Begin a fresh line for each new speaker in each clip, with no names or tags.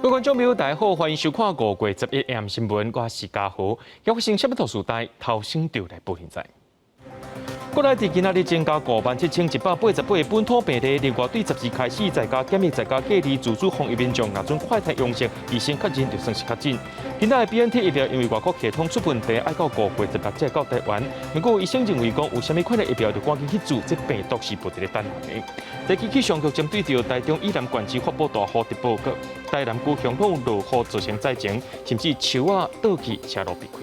各位觀眾朋友，大家好，歡迎收看5月11 AM 新聞，我是嘉豪。發生啥物特殊代，頭先就來報現在。國內佇今仔日增加57,188個本土病例，另外對12開始在家檢疫、在家隔離、自主防疫民眾，若準快篩陽性，醫生確認就算是確診。今仔的 BNT 疫苗因為外國系統出問題，愛到5月16才會到台灣。不過醫生認為講，有啥物款的疫苗就趕緊去注，這病毒是無佇咧等人的。台氣氣象局針對著台中以南縣市發布大雨特報告，台南高雄攏落雨造成災情，甚至樹仔倒去車路被開。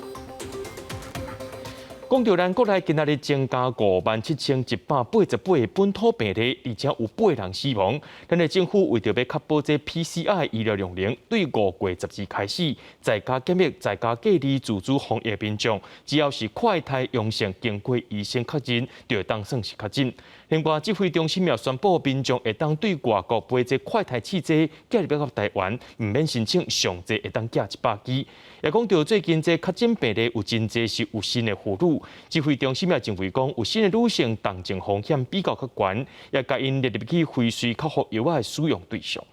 講著咱國內今仔日增加57,188個本土病例，而且有八人死亡。咱的政府為著欲確保這 PCR 醫療量能，對5月12開始，在家檢疫、在家隔離、自主防疫民眾，只要是快篩陽性，經過醫生確認，就會當算是確診。另外，指揮中心也宣布，民眾會當對外國買這快篩試劑寄入到台灣，毋免申請，上濟會當寄100支。也講著最近這確診病例有真濟是有身的婦女，指揮中心也認為講有身的女性重症風險比較較懸，也共𪜶列入去輝瑞口服藥仔的使用對象。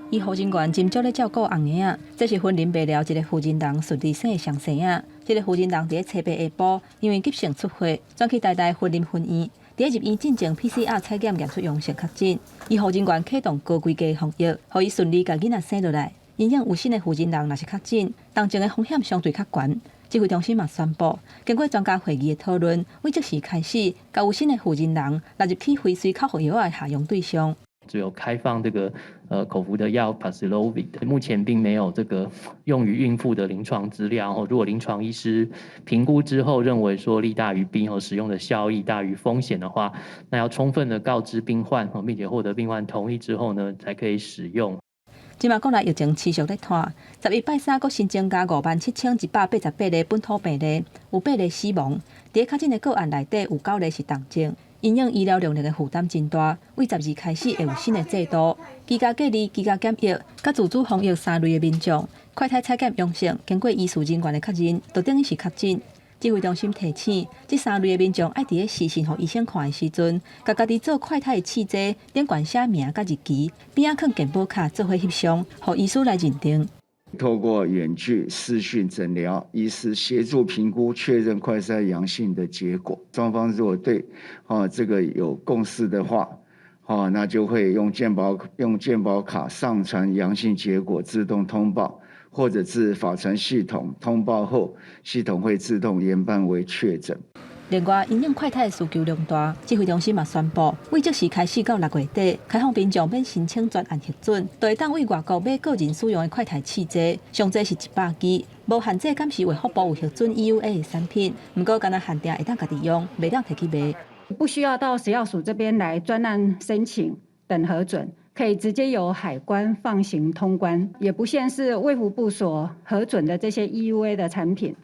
醫護人員斟酌咧照顧紅嬰仔，這是雲林麥寮一个婦人人順利生的雙生仔。這个婦人人佇咧初八下晡，因為急性出血，轉去台大雲林分院。佇咧入院進前 PCR 採檢驗出陽性確診，醫護人員啟動高規格防疫，予伊順利共囡仔生落來。因應有身的婦人人若是確診，重症的風險相對較懸。指揮中心嘛宣布，經過專家會議的討論，對即時開始，共有身的婦人人納入去輝瑞口服藥的下用對象。
只有開放這個口服的藥 Paxlovid，目前並沒有這個用於孕婦的臨床資料。如果臨床醫師評估之後認為說利大於弊，使用的效益大於風險的話，那要充分的告知病患，並且獲得病患同意之後呢，才可以使用。
這馬國內疫情持續咧拖，11拜三閣新增加57,188個本土病例，有八个死亡。佇確診的個案內底有九个是重症，因應醫療量能的負擔真大，對12開始會有新的制度，居家隔離、居家檢疫、佮自主防疫三類的民眾，快篩採檢陽性，經過醫事人員的確認，就等於是確診。指揮中心提醒，這三類的民眾愛佇咧視訊予醫生看的時陣，共家己做快篩的試劑頂懸寫名佮日期，邊仔囥健保卡做伙翕相，予醫師來認定。
透過遠距視訊診療，醫師協助評估確認快篩陽性的結果。雙方如果對這個有共識的話，那就會用健保卡上傳陽性結果自動通報，或者是法傳系統通報後，系統會自動研判為確診。
另外，因應快篩的需求量大，指揮中心嘛宣布，對即時開始到6月底，開放民眾免申請專案核准，就會當對外國買個人使用的快篩試劑，上濟是100支，無限制敢是衛福部有核准 EUA 的產品，毋過干焦限定會當家己用，袂當提去賣。
不需要到食藥署這邊來專案申請等核准。可以直接由海關放行通關，也不限是衛福部所核准的這些 EUA 的產品。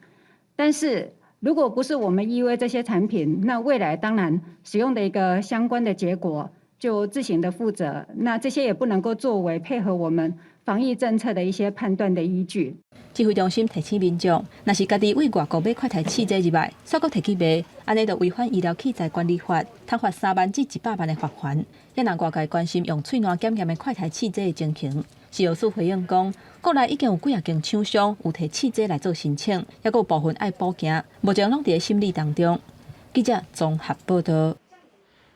但是如果不是我們 EUA 這些產品，那未來當然使用的一個相關的結果就自行的負責。那這些也不能夠作為配合我們防疫政策的一些判斷的依據。
指揮中心提醒民眾，若是家己對外國買快篩試劑入來，煞閣提去賣，按呢就違反醫療器材管理法，通罰3萬至100萬的罰鍰。也讓外界關心用喙瀾檢驗的快篩試劑的情形。食藥署回應講，國內已經有幾仔間廠商有提試劑來做申請，猶閣有部分愛補件，目前攏佇咧審理當中。記者綜合報道。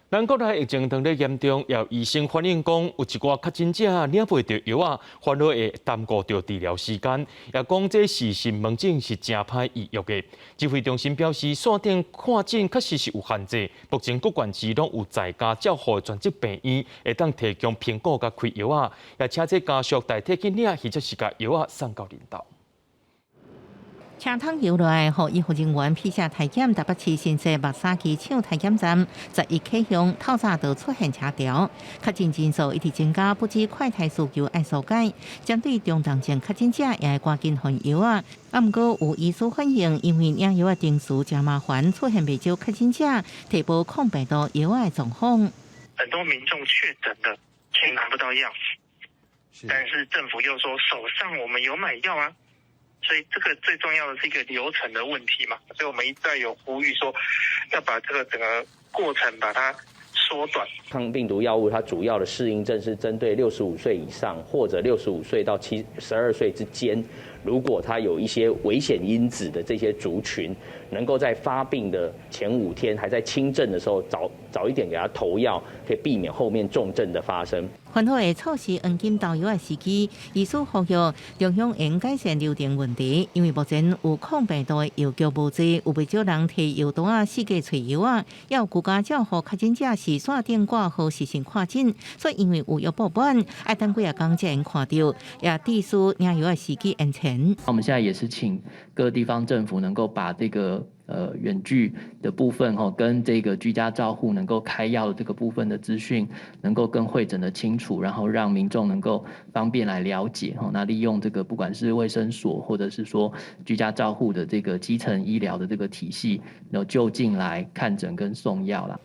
咱國內疫情當咧嚴重，有醫生反映講，有一寡確診者領袂著藥仔，反而會耽誤著治療時間。也講這視訊門診是誠歹預約的。指揮中心表示，線頂看診確實是有限制，目前各縣市攏有在家照護的專職病院，會當提供評估佮開藥仔，也請這家屬代替去領，或者是共藥仔送到𪜶兜。
車通遊來，予醫護人員 PCR 篩檢，台北市新設木柵機場篩檢站，11啟用，透早就出現車潮，確診人數一直增加，不止快篩需求愛疏解，針對中重症確診者也會趕緊分藥仔。啊，毋過有醫師反映，因為領藥仔程序誠麻煩，出現袂少確診者提報抗病毒藥仔的狀況。
很多民眾確診了，卻拿不到藥，但是政府又說手上我們有買藥啊。所以這個最重要的是一個流程的問題嘛，所以我們一再有呼籲說，要把這個整個過程把它縮短。
抗病毒藥物它主要的適應症是針對65歲以上或者65歲到72歲之間，如果他有一些危險因子的這些族群，能夠在發病的前5天還在輕症的時候，早早一點給他投藥，可以避免後面重症的發生。
環保會錯時黃金投藥的時機，醫師呼籲中央應改善流程問題，因為目前有抗病毒的藥局無濟，有袂少人提藥單仔四界揣藥仔，也有居家照護確診者是線頂掛號視訊看診，所以因為有藥不滿，愛等幾仔工才會看著，也致使領藥的時機延前。
我們現在也是請各地方政府能夠把這個遠距的部分吼，跟這個居家照護能夠開藥的這個部分的資訊，能夠更彙整的清楚，然後讓民眾能夠方便來了解吼。那利用這個不管是衛生所或者是說居家照護的這個基層醫療的這個體系，然後就近來看診跟送藥啦。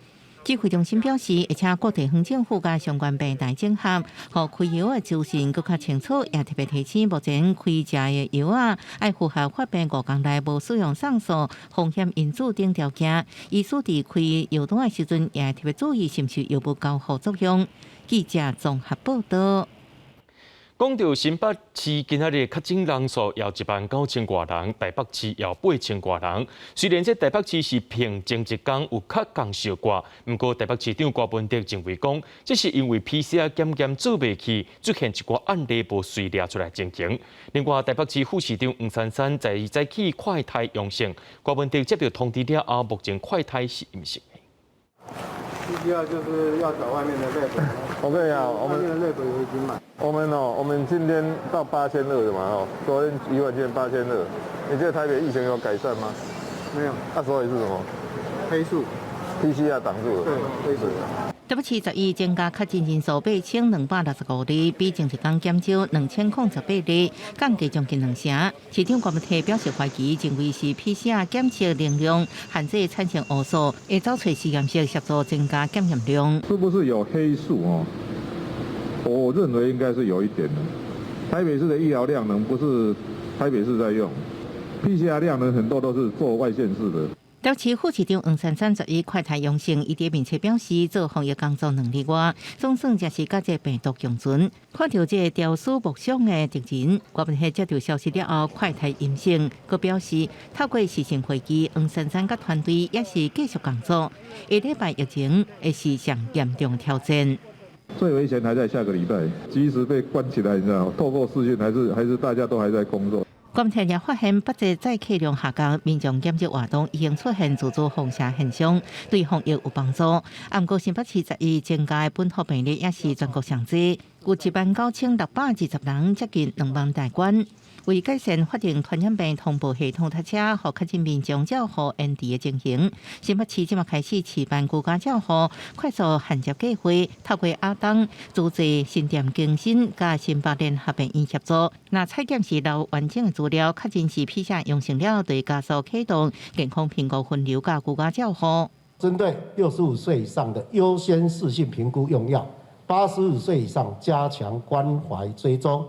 指揮中心表示，會請各地方政府佮相關平台整合，予開藥的資訊閣較清楚，也特別提醒目前開食的藥仔，愛符合發病5工內無使用上述風險因子等條件。醫師佇開藥單的時陣，也特別注意是毋是藥物交互作用。記者綜合報道。
講著新北市今仔日確診人數有1萬9千外人，台北市有8千外人。雖然這台北市是平前一工有較仝相掛，毋過台北市長柯文哲認為講，這是因為 PCR 檢驗做袂去，出現一寡案例無隨掠出來情形。另外，台北市副市長黃珊珊在早起快篩陽性，柯文哲接著通知了後，目前快篩是陰性的。
PCR 就是要找外面的 lab。
我跟你講，我們
外面的 lab 有已經買。
我們哦，我們今天到8200的嘛哦，昨天1萬，今天八千二。你覺得台北疫情有改善嗎？
沒有。
那所以是什麼？
黑數。
PCR 擋住了。
對，黑數。
台北市11增加確診人數8265例，比前一工減少2018例，降低將近兩成。市長柯文哲表示懷疑，認為是 PCR 檢測能量限制產生誤數，會走揣實驗室協助增加檢驗量。
是不是有黑數哦？我認為應該是有一點的。台北市的醫療量能不是台北市在用，PCR 量能很多都是做外縣市的。
台北市副市長黃珊珊11快篩陽性，伊佇面冊表示做防疫工作2日外，總算才是佮這病毒共存。看著這個朝思暮想的敵人，柯文哲接著消息了後，快篩陰性，閣表示透過視訊會議，黃珊珊佮團隊也是繼續工作。下禮拜疫情會是上嚴重挑戰。
最危險還在下個禮拜，即使被關起來，你知道，透過視訊還是大家都還在工作。
觀察也發現，北捷載客量下降，民眾檢疫活動已經出現自主封城現象，對防疫有幫助。毋過新北市11增加的本土病例也是全國上濟，有1萬9620人，接近2萬大關。為改善法定傳染病通報系統塞車，予確診民眾照護延遲的情形，新北市這馬開始試辦居家照護快速銜接計劃，透過亞東、諸濟、新店更新佮新北聯合醫院合作，若採檢時留完整的資料，確診是 PCR 陽性了，就會加速啟動健康評估分流佮居家照護。
針對65歲以上的優先視訊評估用藥，85歲以上加強關懷追蹤。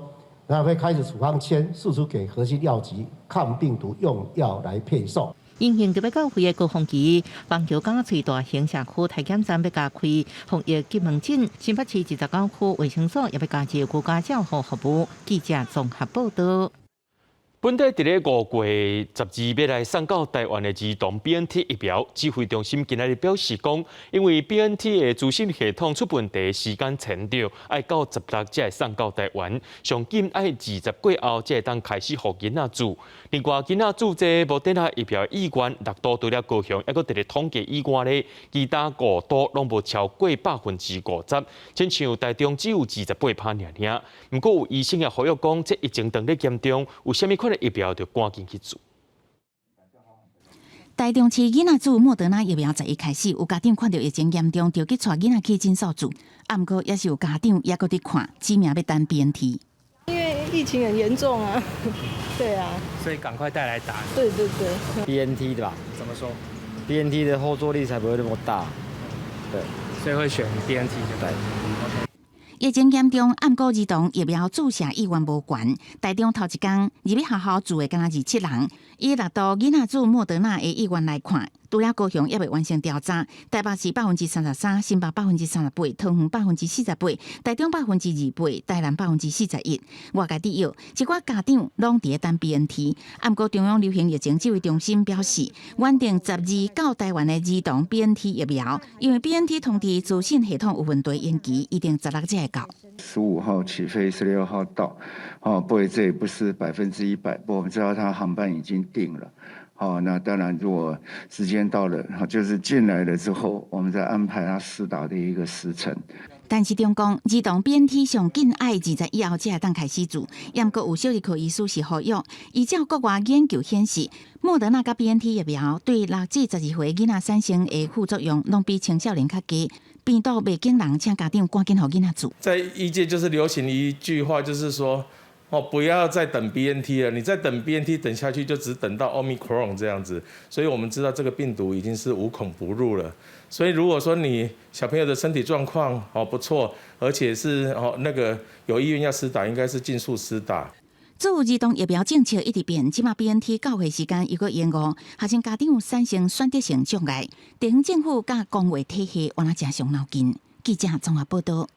那會開始處方簽釋出給核心藥局抗病毒用藥來配送。
因應著欲到位的高峰期，板橋港仔大型社區篩檢站欲加開防疫急門診，新北市29區衛生所也欲加入居家照護服務。記者綜合報道。
本地佇咧5月12欲來送到台灣的兒童 BNT 疫苗，指揮中心今仔日表示講，因為 BNT 的資訊系統出問題，時間延著，愛到16才會送到台灣，上緊愛20過後才會當開始予囡仔注。另外，囡仔注這莫德納疫苗意願6都除了高雄，猶閣佇咧統計以外咧，其他5都攏無超過50%，親像台中只有28%爾爾。毋過有醫生也呼籲講，這疫情當咧嚴重，有啥物款的疫苗就趕緊去注。
台中市囡仔注莫德納疫苗11開始，有家長看著疫情嚴重，就去帶囡仔去診所注。啊，毋過也是有家長猶閣佇看，指名欲等 BNT。
因為疫情很嚴重啊，對啊，
所以趕快帶來打。
對對對。
BNT 對吧？
怎麼說
？BNT 的後坐力才不會那麼大，對，
所以會選 BNT 就對。
疫情嚴重，毋過兒童疫苗注射意願無懸。台中頭一工入去學校注的敢若27人，以6都囡仔注莫德納的意願來看，除了高雄猶未完成調查，台北市33%，新北38%，桃園48%，台中28%，台南41%。外界質疑，這寡家長攏佇咧等 BNT。毋過中央流行疫情指揮中心表示，原定12到台灣的兒童 BNT 疫苗，因為 BNT 通知資訊系統有問題延期，預定16才會到。
15號起飛，16號到。哦，不過這也不是100%，不過我們知道他航班已經定了。好，那當然，如果時間到了，就是進來了之後，我們再安排他施打的一個時程。
但是中共兒童 BNT 上緊愛20以後才會當開始注，毋過有小兒科醫師是呼籲，依照國外研究顯示，莫德納佮 BNT 疫苗對6至12歲囡仔產生的副作用，攏比青少年較低。病毒袂驚人，請家長趕緊予囡仔注。
在醫界就是流行一句話，就是說，哦，不要再等 BNT 了，你再等 BNT 等下去就只等到 Omicron 這樣子，所以我們知道這個病毒已經是無孔不入了。所以如果說你小朋友的身體狀況哦不錯，而且是哦那個有意願要施打，應該是盡速施打。
注兒童疫苗政策一直變，這馬 BNT 到貨時間又閣延誤，學生家長有產生選擇性障礙。地方政府佮公衛體系原來誠傷腦筋。記者綜合報道。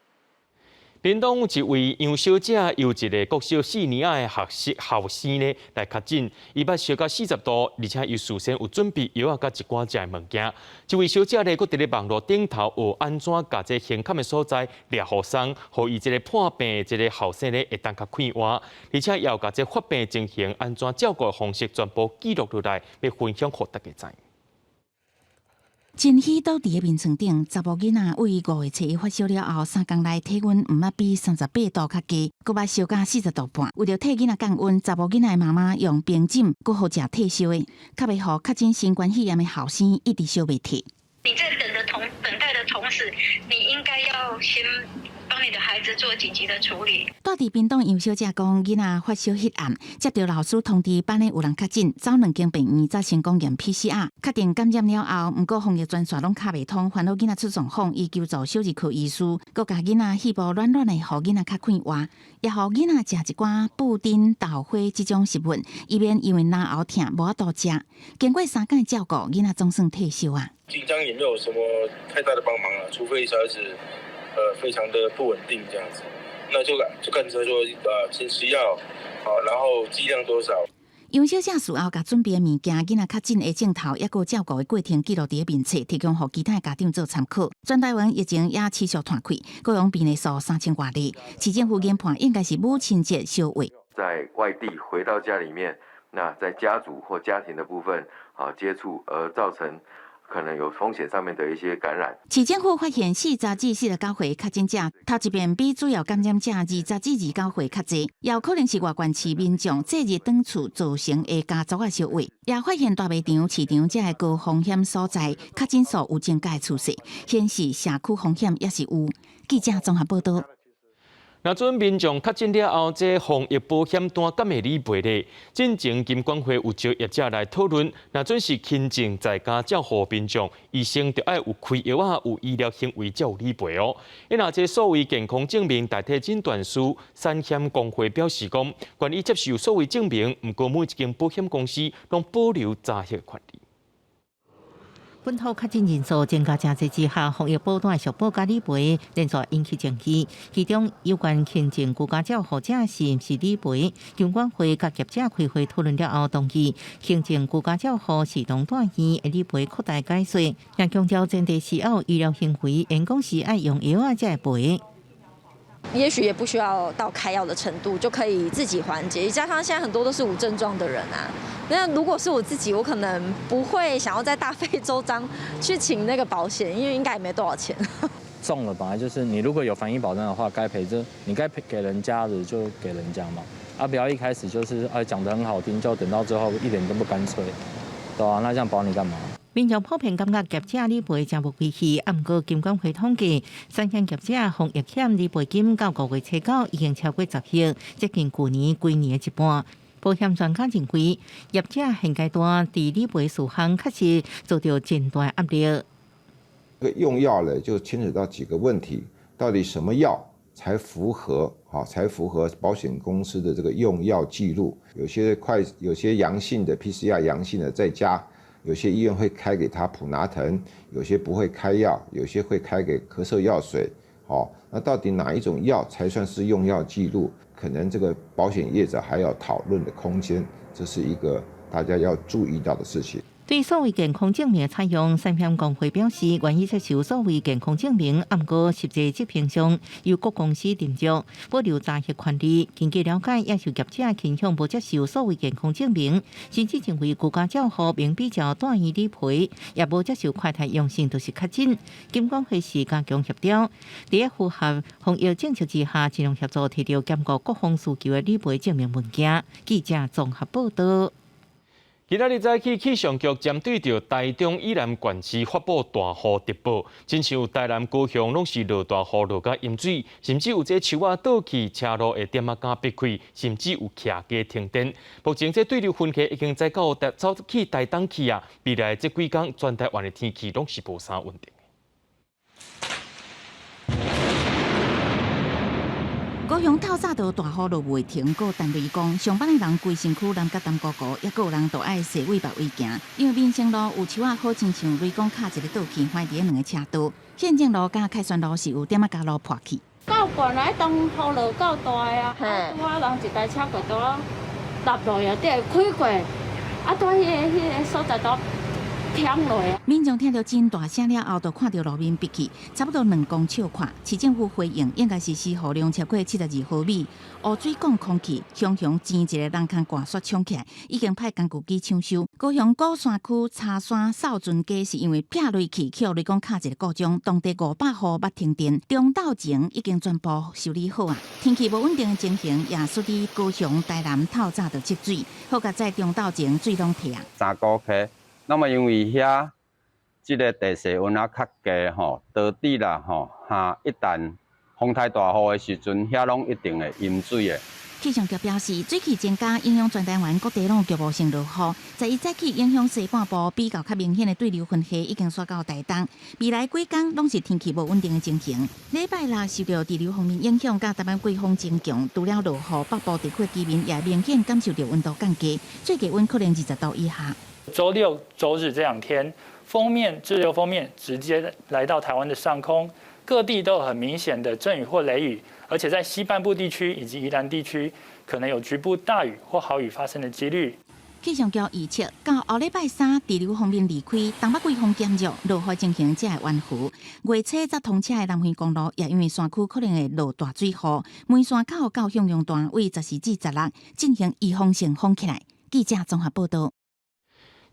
屏東一位楊小姐由一个國小四年仔的學生後生呢來確診，伊捌燒到40度，而且伊事先有準備藥仔佮一寡食的物件。這位小姐呢，閣佇咧網路頂頭學按怎共這胸坎的所在掠予鬆，予伊這个破病的這个後生呢會當較快活，而且也有共這發病情形按怎照顧的方式全部記錄落來，欲分享予大家知。
真喜倒佇咧眠床頂，查某囡仔為5月初一發燒了後，3工內體溫毋捌比38度較低，閣捌燒到40度半。為著替囡仔降溫，查某囡仔的媽媽用冰枕閣予食退燒的，較袂予確診新冠肺炎的後生一直燒袂退。
你在等待的同時，你應該要先幫你的孩子做緊急的處理。
住佇屏東楊小姐講，囡仔發燒彼暗，接著老師通知班內有人確診，走兩間病院才成功驗 PCR，確定感染了後，毋過防疫專線攏敲袂通，煩惱囡仔出狀況，伊求助小兒科醫師，閣共囡仔彼帽暖暖的，予囡仔較快活，也予囡仔食一寡布丁、豆花這種食物，以免因為咽喉疼無法度食。經過3工照顧，囡仔總算退燒啊。
緊張也沒有什麼太大的幫忙啊，除非小孩子非常的不穩定這樣子，那就跟着說先吃藥，好，然後劑量多少。
楊小姐事後共準備的物件，囡仔確診的鏡頭，抑閣照顧的過程記錄佇咧面冊，提供予其他家長做參考。全台灣疫情也持續湠開，高雄病例數3000外例，市政府研判應該是母親節相約。
在外地回到家裡面，那在家族或家庭的部分啊接觸，而造成可能有風險上面的一些感染。
市政府發現40至49歲確診者，頭一遍比主要感染者20至29歲較濟，也有可能是外縣市民眾假日轉厝造成的家族仔相約。也發現大賣場、市場這个高風險所在，確診數有增加的趨勢，顯示社區風險也是有。記者綜合報道。
若準民眾確診了後，這防疫保險單敢會理賠咧？進前金管會有招業者來討論，若準是輕症在家照護民眾，醫生著愛有開藥仔，有醫療行為才有理賠哦。若這所謂健康證明代替診斷書，產險公會表示講，願意接受所謂證明，毋過每一間保險公司攏保留查核權利。
本土確診人數增加誠濟之下，防疫保單的續保佮理賠，連續引起爭議。其中有關輕症居家照護者是毋是理賠，金管會佮業者開會討論了後，同意輕症居家照護視同住院的理賠擴大解說，也強調前提是要有醫療行為，員工是愛用藥仔才會賠。
也許也不需要到開藥的程度，就可以自己緩解。加上現在很多都是無症狀的人啊，那如果是我自己，我可能不會想要再大費周章去請那個保險，因為應該也沒多少錢。
中了本來就是你如果有防疫保單的話，該賠就你該賠給人家的就給人家嘛，啊不要一開始就是哎講得很好聽，就等到最後一點都不乾脆，對啊，那這樣保你幹嘛？
民眾普遍感覺業者理賠誠無規氣，啊，毋過金管會統計，產險業者防疫險理賠金到5月初9已經超過10億，接近舊年規年的一半。保險專家認為，業者現階段佇理賠事項確實遭著真大壓力。
這個用藥呢，就牽扯到幾個問題，到底什麼藥才符合啊？才符合保險公司的這個用藥記錄？有些陽性的 PCR 陽性的在家。有些醫院會開給他普拿疼，有些不會開藥，有些會開給咳嗽藥水。哦，那到底哪一種藥才算是用藥記錄？可能這個保險業者還有討論的空間，這是一個大家要注意到的事情。
對數位健康證明採用，三險公會表示願意接受數位健康證明，毋過實際執行上由各公司斟酌，保留查核權利。根據了解，也是業者傾向無接受數位健康證明，甚至認為居家照護免比較住院理賠，也無接受快篩陽性就是確診。金管會是加強協調，佇符合防疫政策之下，盡量協助提著兼顧各方需求的理賠證明文件。記者綜合報道。
今仔日早起，氣象局針對著台中以南縣市發布大雨特報，親像台南、高雄攏是落大雨，落甲淹水，甚至有這樹仔倒去，車路會點仔敢閉開，甚至有徛家停電。目前這對流雲系已經載到台走去台東去啊，未來這幾工全台灣的天氣攏是無啥穩定。
高雄透早就大雨落袂停，閣陳雷公上班的人規身軀淋甲澹糊糊，猶閣有人都愛踅對別位行，因為民生路有樹仔好親像雷公敲一个倒去，橫佇咧兩个車道。縣政路佮凱旋路是有點仔加路破去。
夠懸來，當雨落夠大啊！拄仔人一台車過拄仔踏落去，才會開過，啊，拄彼个所在都。
民眾聽著真大聲了後，就看著路面閉去，差不多2公尺寬。市政府回應，應該是時雨量超過72毫米，污水管空氣，雄雄前一個人坑掛雪衝起來，已經派工具機搶修。高雄鼓山區柴山掃船街是因為劈雷去，予雷公敲一个故障，當地500戶捌停電。中晝前已經全部修理好啊。天氣無穩定的情形，也使得高雄、台南透早就積水，好佳哉中晝前水攏退啊。
三股溪。那麼因為遐這个地勢溫仔較低吼，導致啦吼，哈一旦風台大雨的時陣，遐攏一定會淹水的。
氣象局表示，水汽增加影響全台灣各地攏有局部性落雨。11早起影響西半部比較較明顯的對流雲系已經徙到台東。未來幾工攏是天氣無穩定的情形。禮拜六受著對流鋒面影響，佮台灣季風增強，除了落雨，北部地區居民也明顯感受著溫度降低，最低溫可能20度以下。
週六、週日這兩天，鋒面滯留鋒面直接來到台灣的上空，各地都有很明顯的陣雨或雷雨，而且在西半部地區以及宜蘭地區，可能有局部大雨或豪雨發生的幾率。
氣象局預測，到後禮拜三，對流鋒面離開，東北季風減弱，落雨情形才會緩和。月初才通車的南迴公路，也因為山區可能會落大水雨，梅山口到向陽段為14至16進行預防性封起來。記者綜合報道。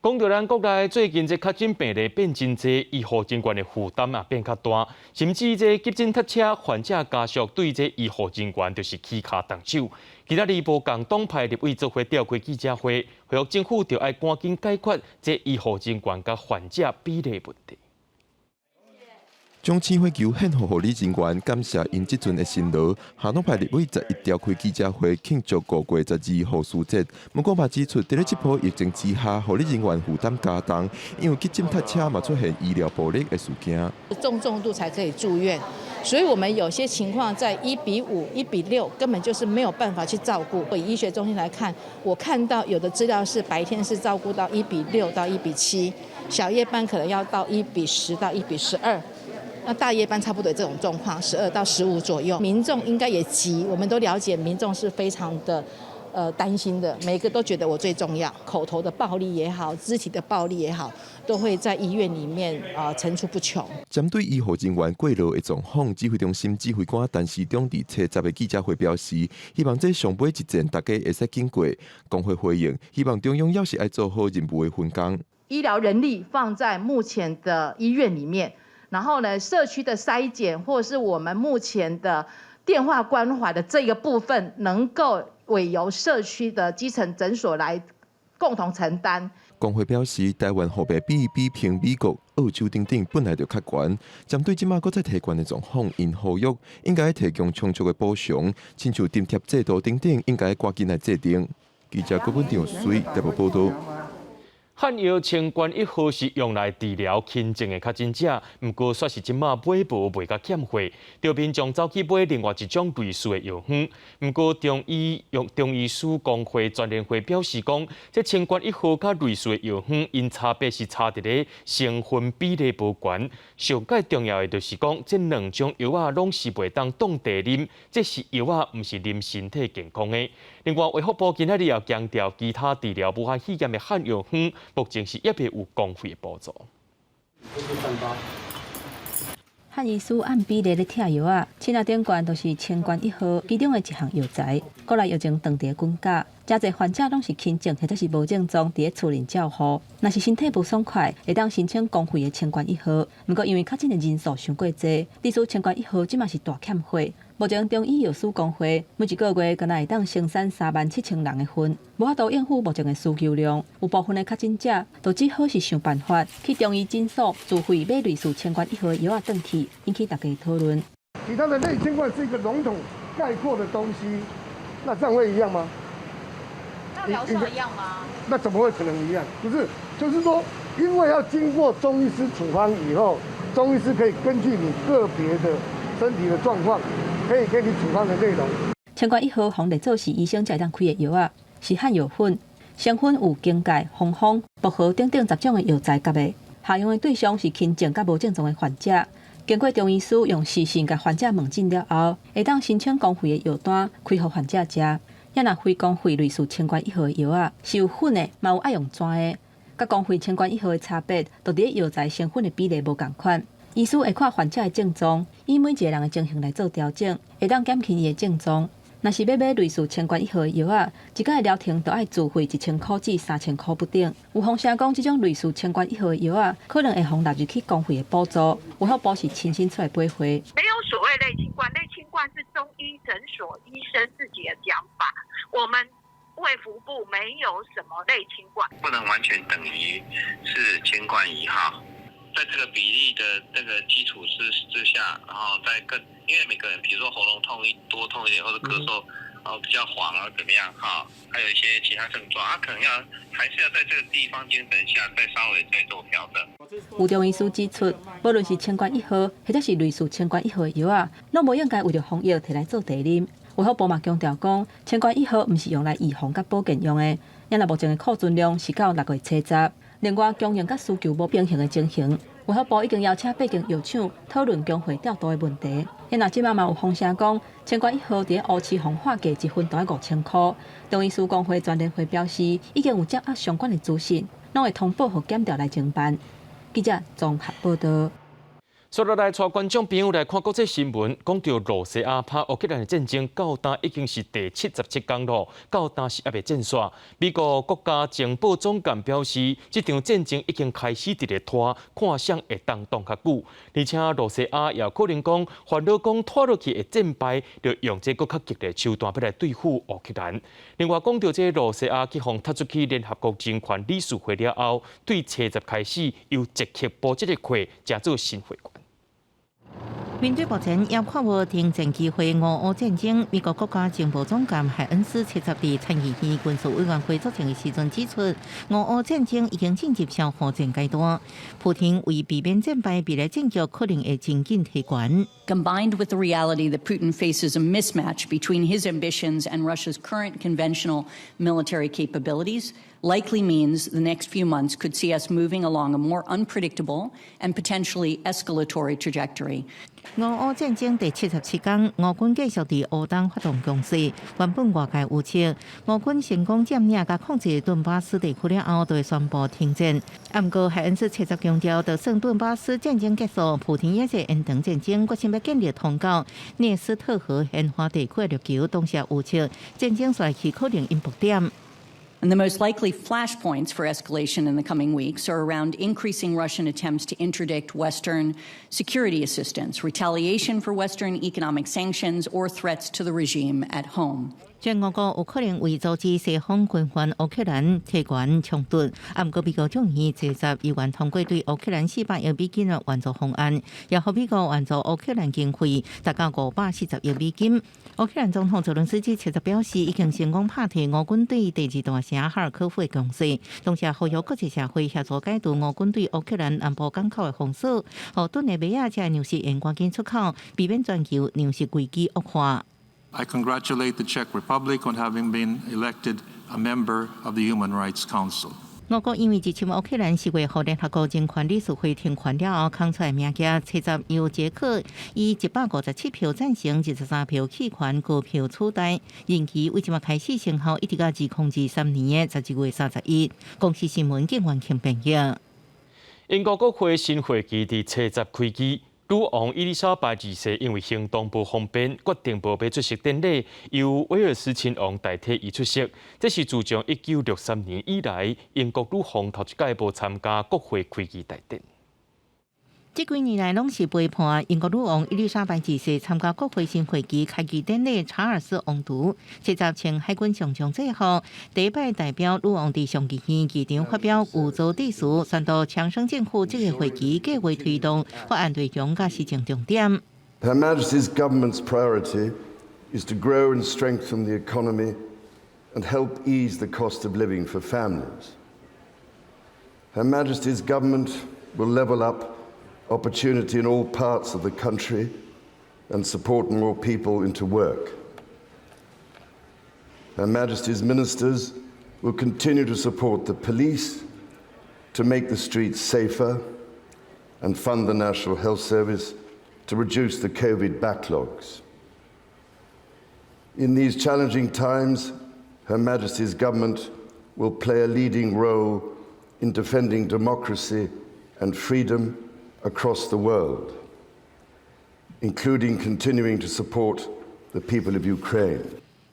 講著咱國內最近這確診病例變真濟，醫護人員的負擔也變較大，甚至這急診塞車患者家屬對這醫護人員就是起跤動手。今仔日無仝黨派立委做伙召開記者會，呼籲政府著愛趕緊解決這醫護人員佮患者比例問題。
將鮮血球獻予護理人員，感謝𪜶這陣的辛勞。行動派立委11召開記者會慶祝5月12護士節，不過嘛指出，佇咧這波疫情之下，護理人員負擔加重，因為急診塞車嘛出現醫療暴力的事件。
重重度才可以住院，所以我們有些情況在1比5、1比6，根本就是沒有辦法去照顧。以醫學中心來看，我看到有的資料是白天是照顧到1比6到1比7，小夜班可能要到1比10到1比12。那大夜班差不多這種狀況，12到15左右。民眾應該也急，我們都了解，民眾是非常的，擔心的。每個都覺得我最重要。口頭的暴力也好，肢體的暴力也好，都會在醫院裡面啊層出不窮。
針對醫護人員過勞的狀況，指揮中心指揮官陳時中佇初十的記者會表示，希望這上尾一戰大家會使緊過。工會回應，希望中央猶是愛做好任務的分工。
醫療人力放在目前的醫院裡面。然後呢，社區的篩檢或是我們目前的電話關懷的這個部分，能夠委由社區的基層診所來共同承擔。
工會表示，台灣護病比比拼美國、澳洲等等本來就較懸，針對這馬閣再提懸的狀況，𪜶呼籲應該提供充足的補償，親像津貼制度等等，應該趕緊來制定。記者郭本長水特報報道。
漢藥清冠一號是用來治療輕症的確診者，毋過煞是這馬買無賣甲欠貨，著民眾走去買另外一種類似的藥方。毋過中醫用中醫師公會全聯會表示講，這清冠一號佮類似的藥方，𪜶差別是差佇咧成分比例無懸。上蓋重要的就是講，這兩種藥仔攏是袂當當茶啉，這是藥仔，毋是啉身體健康的。另外，衛福部今仔日也強調，其他治療武漢肺炎的漢藥方，目前是猶未有公費的補助。
漢醫師按比例咧拆藥仔，凊仔頂懸就是清冠一號其中的一項藥材。國內藥情長佇咧滾價，誠濟患者攏是輕症或者是無症狀，佇咧厝裡照護。若是身體無爽快，會當申請公費的清冠一號。毋過因為確診的人數傷過濟，致使清冠一號這馬是大欠貨。目前中醫藥師公會每一個月敢若會當生產37,000人的份，無法度應付目前的需求量。有部分的確診者，就只好是想辦法去中醫診所自費買類似清冠一號的藥仔轉去，引起大家討論。
其他的類清冠是一個籠統概括的東西，那這樣會一樣嗎？
那療效一樣嗎？
那怎麼會可能一樣？不是，就是說，因為要經過中醫師處方以後，中醫師可以根據你個別的身體的狀況，可以給你處方的內容。
清冠一號予列做是醫生才會當開的藥仔，是漢藥粉，成分有荊芥、防風、薄荷等等十種的藥材夾的。效用的對象是輕症佮無症狀的患者。經過中醫師用視訊共患者問診了後，會當申請公費的藥單，開予患者食。也若非公費類似清冠一號的藥仔，是有粉的，嘛有愛用磚的。佮公費清冠一號的差別，就佇咧藥材成分的比例無仝款。醫師會看患者的症狀，以每一個人的情形來做調整，會當減輕伊的症狀。若是欲買類似清冠一號的藥仔，一擺的療程就愛自費1000箍至3000箍不等。有風聲講，這種類似清冠一號的藥仔，可能會予納入去公費的補助。衛福部是親身出來買貨。
沒有所謂類清冠，類清冠是中醫診所醫生自己的講法。我們衛福部沒有什麼類清冠，
不能完全等於是清冠一號。在這個比例的那個基礎之下，然後再更，因為每個人，比如說喉嚨痛一多痛一點，或者咳嗽，然後比較黃啊，怎麼樣哈，還有一些其他症狀，啊，可能要還是要在這個地方精神下，再稍微再做調整。
有中醫師指出，無論是清冠一號，或者是類似清冠一號的藥仔，攏無應該為著防疫提來做茶啉。衛福部嘛強調講，清冠一號毋是用來預防佮保健用的，因為目前的庫存量是到6月70。另外，供應佮需求無平衡的情形，衛福部已經邀請八間藥廠討論供貨調度的問題。因若這馬嘛有風聲講，清冠一號佇咧烏市予喊價一份都愛5000箍。中醫師公會全聯會表示，已經有掌握相關的資訊，攏會通報予檢調來偵辦。記者綜合報道。
接落來，帶觀眾朋友來看國際新聞，講到羅西亞拍烏克蘭的戰爭，到今已經是第77天咯，到今是猶未戰煞。美國國家情報總監表示，這場戰爭已經開始佇咧拖，看誰會當擋較久。而且羅西亞也可能講，煩惱講拖落去會戰敗，就用這閣較激烈手段欲來對付烏克蘭。另外講到這羅西亞去予踢出去聯合國人權理事會了後，對初十開始由捷克布這个會成做新會員。
面對目前猶看無停戰機會，俄烏戰爭，美國國家情報總監海恩斯七十佇參議院軍事委員會作證的時陣指出，俄烏戰爭已經進入消耗戰階段。普丁為避免戰敗，未來戰局可能會真緊提懸。
Combined with the reality that Putin faces a mismatch between his ambitions and Russia's current conventional military capabilities, likely means the next few months could see us moving along a more unpredictable and potentially escalatory trajectory.
俄烏戰爭第77天，俄軍繼續佇烏東發動攻勢。原本外界預測，俄軍成功佔領佮控制頓巴斯地區了後，就會宣布停戰。毋過海恩斯七十強調，就算頓巴斯戰爭結束，普丁也是延長戰爭，決心欲建立通到涅斯特河沿岸地區的綠橋，同時預測戰爭紲去可能引爆點。
And the most likely flashpoints for escalation in the coming weeks are around increasing Russian attempts to interdict Western security assistance, retaliation for Western economic sanctions, or threats to the regime at home.
全俄國有可能為阻止西方軍援烏克蘭提懸衝突，啊，毋過美國眾議院70議員通過對烏克蘭400億美金的援助方案，也予美國援助烏克蘭經費達到540億美金。烏克蘭總統澤倫斯基七十表示，已經成功拍退俄軍對第二大城哈爾科夫的攻勢，同時呼籲國際社會協助解除俄軍對烏克蘭南部港口的封鎖，予頓的馬仔這糧食會趕緊出口，避免全球糧食危機惡化。
I congratulate the Czech Republic on having been elected a member of the Human Rights Council.
俄國因為入侵烏克蘭10月，予聯合國人權理事會停權了後，空出來名額，七十由捷克以157票贊成，23票棄權，高票取代，任期為這馬開始生效，一直到2023年的12月31。公視新聞警員慶編譯。
英國國會新會期佇初十開機。女王伊麗莎白二世因為行動無方便，決定無欲出席典禮，由威爾斯親王代替伊出席。這是自從1963年以來，英國女王頭一擺無參加國會開機大典。
這幾年來攏是陪伴英國女王伊麗莎白二世參加國會新會期開機典禮。查爾斯王儲七十穿海軍上將制服，第一擺代表女王佇上議院議場發表預做致辭，宣布強生政府這個會期計劃推動法案內容佮施政重點。
Her Majesty's government's priority is to grow and strengthen the economy and help ease the cost of living for families. Her Majesty's government will level up opportunity in all parts of the country and support more people into work. Her Majesty's ministers will continue to support the police to make the streets safer and fund the National Health Service to reduce the COVID backlogs. In these challenging times, Her Majesty's government will play a leading role in defending democracy and freedom across the world, including continuing to support the people of Ukraine.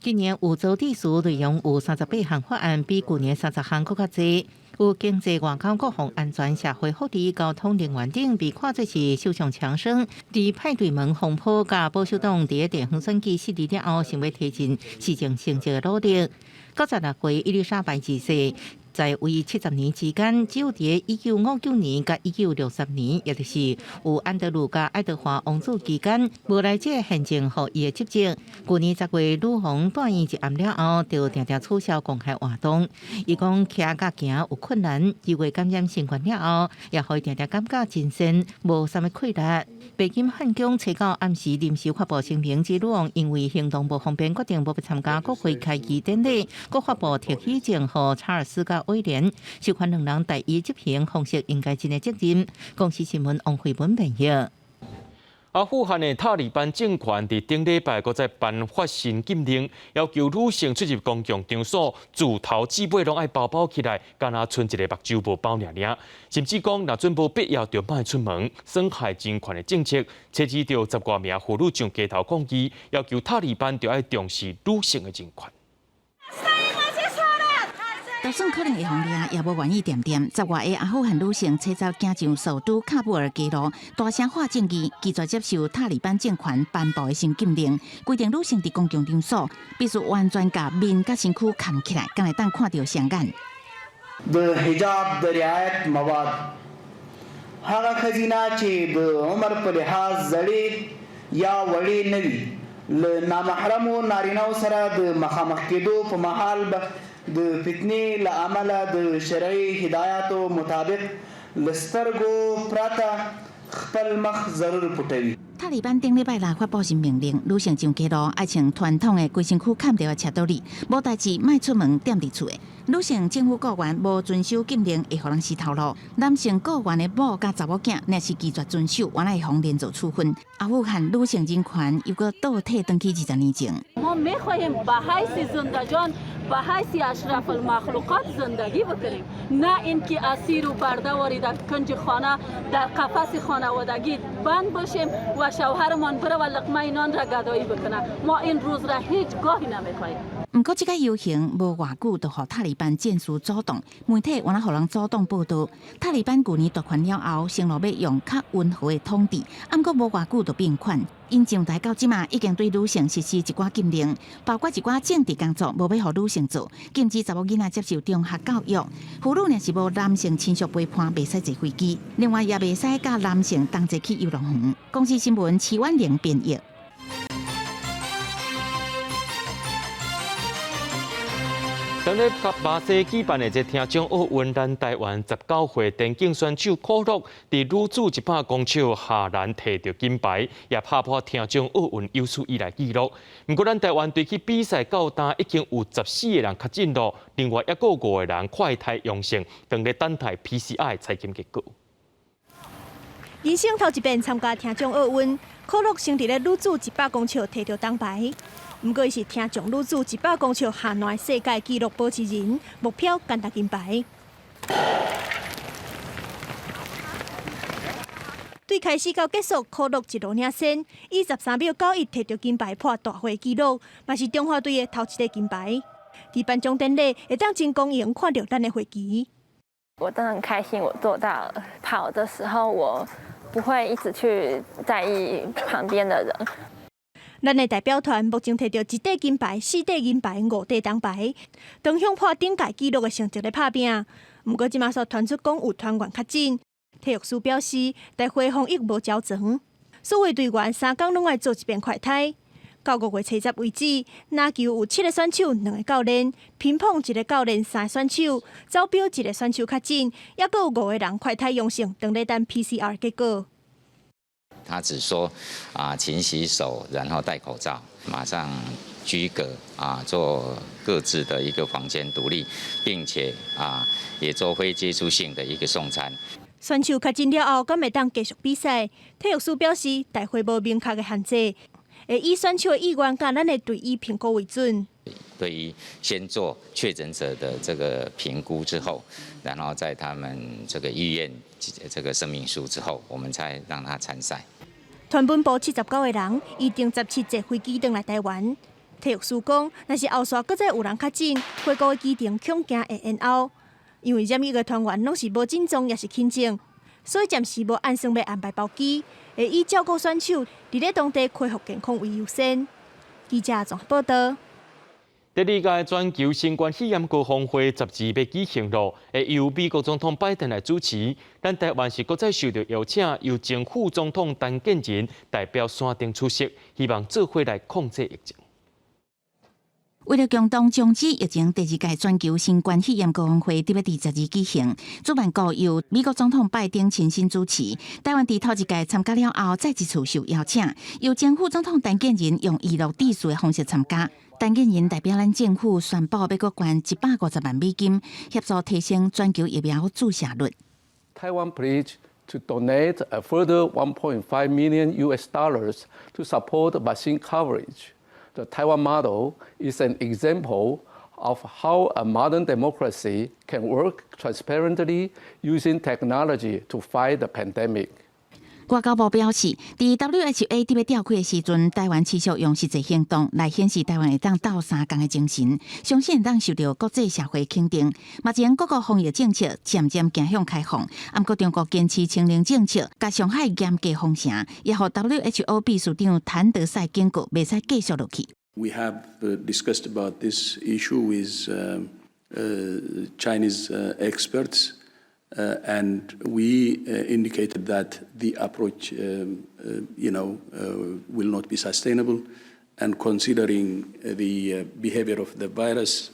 今年預做致辭內容有38項法案，比舊年30項閣較濟。有經濟、外交、國防安全、社會福利、交通、能源等，被看做是首相強生。佇派對門風波佮保守黨佇地方選舉失利了後，想欲提振施政成績的努力。96歲伊麗莎白二世在位70年之間，只有佇1959年佮1963年，也就是有安德魯佮愛德華王子期間，無來這個現政予伊的執政。舊年10月，女王住院一暗了後，就定定取消公開活動。伊講徛佮行有困難，2月感染新冠了後，也予伊定定感覺精神無啥物氣力。白金漢宮初九暗時臨時發布聲明，指女王因為行動無方便，決定無欲參加國會開機典禮，閣發布特許證予查爾斯佮威廉，授權兩人代伊執行方式應該盡的責任。公視新聞王慧文編譯。
阿富汗的塔利班政權佇頂禮拜閣再頒發新禁令，要求女性出入公共場所，自頭至尾攏愛包包起來，干焦賰一个目睭無包爾爾。甚至講，若準無必要就莫出門，損害人權的政策，催致著十外名婦女上街頭抗議，要求塔利班著愛重視女性的人權。
就算可能會予掠，也無願意恬恬。十外个阿富汗女性，初十行上首都喀布爾街路，大聲喊正義，拒絕接受塔利班政權頒布的新禁令，規定女性佇公共場所必須完全共面佮身軀崁起來，才會當看著雙眼。
د حجاب د رعایت مواد هغه ښځینه چې د عمر په لحاظ زړې یا وړې نه وي له نامحرمو نارینهو سره د مخامخ کېدو په مهال به د فتنې له امله د شرعي هدایاتو مطابق له سترګو پرته خپل مخ ضرور پټوي。
塔利班頂禮拜六發布新命令，女性上街路愛穿傳統的規身軀崁著的切多里，無代誌莫出門踮佇厝的。女性政府僱員無遵守禁令，會予人死頭路；男性僱員的某佮查某囝，若是拒絕遵守，原來會予連坐處分。阿富汗女性人權又閣倒退轉去20年前。
ما میخواهیم به حیث زندگان به حیث اشرف المخلوقات زندگی بکنیم نه اینکه اسیر و برده واری در کنج خانه در قفس خانوادگی بند باشیم و شوهرمان بره و لقمه نان را گدایی بکنه. ما این روز را هیچ گاهی نمیخواهیم.
毋過，這個遊行無偌久就予塔利班戰士阻擋，媒體嘛予人阻擋報道。塔利班舊年奪權了後，承諾欲用較溫和的統治，毋過無偌久就變款。𪜶上台到這馬已經對女性實施一寡禁令，包括一寡政治工作無欲予女性做，禁止查某囡仔接受中學教育，婦女若是無男性親屬陪伴，袂使坐飛機。另外，也袂使佮男性同齊去遊樂園。公視新聞徐婉玲編譯。
當咧佮巴西舉辦的這聽障奧運，咱台灣19歲田徑選手可樂，佇女子100公尺下欄提著金牌，也拍破聽障奧運有史以來紀錄。毋過，咱台灣隊去比賽到今已經有14個人確診囉，另外猶閣有5個人快篩陽性，正咧等待 PCR 採檢結果。
人生頭一遍參加聽障奧運，可樂先佇咧女子100公尺提著銅牌。毋過，伊是聽障女子100公尺下欄世界紀錄保持人，目標干焦金牌。對開始到結束，可樂一路領先，以13秒91提著金牌破大會紀錄，嘛是中華隊的頭一個金牌。佇頒獎典禮會當真光榮看著咱的會旗。
我真的很開心，我做到了。跑的時候，我不會一直去在意旁邊的人。
咱的代表團目前提著一塊金牌、四塊銀牌、五塊銅牌，當向破頂屆紀錄的成績咧拍拚。毋過這馬煞傳出講有團員確診，體育署表示，大會防疫無周全，所有隊員三工攏愛做一遍快篩。到5月70為止，籃球有七個選手、兩个教練，乒乓一个教練、三个選手，走標一个選手確診，猶閣有五個人快篩陽性，正咧等 PCR 結果。
他只說啊，勤洗手，然後戴口罩，馬上居隔啊，做各自的一個房間獨立，並且啊，也做非接觸性的一個送餐。
選手確診了後，敢會當繼續比賽？體育署表示，大會無明確的限制，會以選手的意願佮咱的隊醫評估為準。
對於先做確診者的這個評估之後，然後在他們這個醫院這個聲明書之後，我們才讓他參賽。
團本部79個人，預訂17坐飛機轉來台灣。體育署講，若是後續閣再有人確診，回國的機程恐驚會延後。因為染疫的團員攏是無症狀，抑是輕症，所以暫時無按算欲安排包機，會以照顧選手佇咧當地恢復健康為優先。記者綜合報道。
第二屆全球新冠肺炎高峰會12欲舉行囉，會由美國總統拜登來主持。咱台灣是閣再受著邀請，由前副總統陳建仁代表山頂出席，希望做伙來控制疫情。
為了共同終止疫情，第二屆全球新冠肺炎高峰會欲佇12舉行，主辦國由美國總統拜登親身主持。台灣佇頭一屆參加了後，再一次受邀請，由前副總統陳建仁用預錄致辭的方式參加。陳建仁代表咱政府宣布，欲閣捐150萬美金，協助提升全球疫苗注射率。
Taiwan pledged to donate a further 1.5 million US dollars to support vaccine coverage. The Taiwan model is an example of how a modern democracy can work transparently using technology to fight the pandemic.
外交部表示，佇 WHO 欲召開的時陣，台灣持續用實際行動來顯示台灣會當鬥相共的精神，相信會當受著國際社會肯定。目前各國防疫政策漸漸走向開放，毋過中國堅持清零政策，共上海嚴格封城，也予 WHO 秘書長譚德塞警告，袂使繼續落去。
We have discussed about this issue with Chinese experts. And we indicated that the approach will not be sustainable. And considering the behavior of the virus,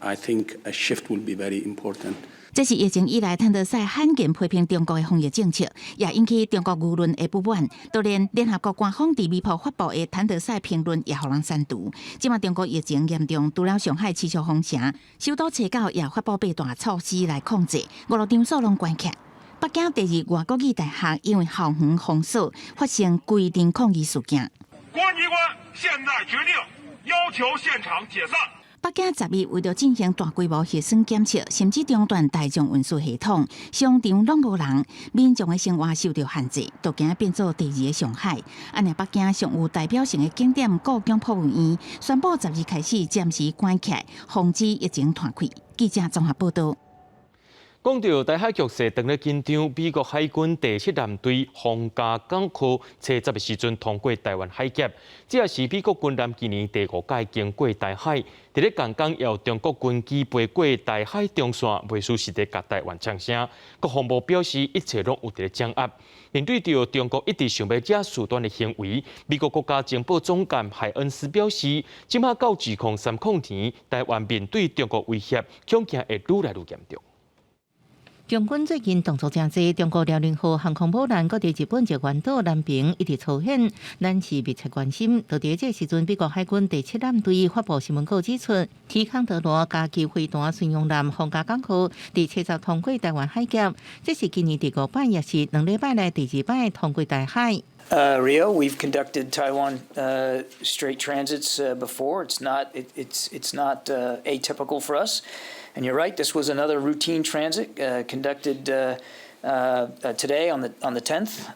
I think a shift will be very important.
這是疫情以來，譚德塞罕見批評中國的防疫政策，也引起中國輿論的不滿。就連聯合國官方佇微博發布的譚德塞評論也予人刪除。這馬中國疫情嚴重，除了上海持續封城，首都赤口也發布八大措施來控制，娛樂場所攏關起來。北京第二外國語大學因為校園封鎖，發生規陣抗議事件。
公安機關現在決定要求現場解散。
北京11為著進行大規模核酸檢測，甚至中斷大眾運輸系統，商場攏無人，民眾的生活受著限制，都驚變做第二个上海。按呢，北京上有代表性的景點故宮博物院宣布12開始暫時關起來，防止疫情傳開。記者綜合報道。
講著台海局勢當咧緊張，美國海軍第七艦隊皇家港號初十的時陣通過台灣海峽，這也是美國軍艦今年第五擺經過台海。佇咧仝工有中國軍機飛過台海中線，袂輸是佇共台灣嗆聲。國防部表示，一切攏有佇咧掌握。面對著中國一直想欲惹事端的行為，美國國家情報總監海恩斯表示，這馬到2030年，台灣面對中國威脅，恐驚會愈來愈嚴重。
共軍最近動作誠濟，中國遼寧號航空母艦閣佇日本石垣島南爿一直出現，咱是密切關心。就佇這個時陣，美國海軍第七艦隊發布新聞稿指出，提康德羅加級飛彈巡洋艦皇家港號佇七十通過台灣海峽，這是今年第五擺，也是2禮拜內第二擺通過台海。
Rio, we've conducted Taiwan Strait transits before. It's not atypical for us. And you're right, this was another routine transit conducted today on the 10th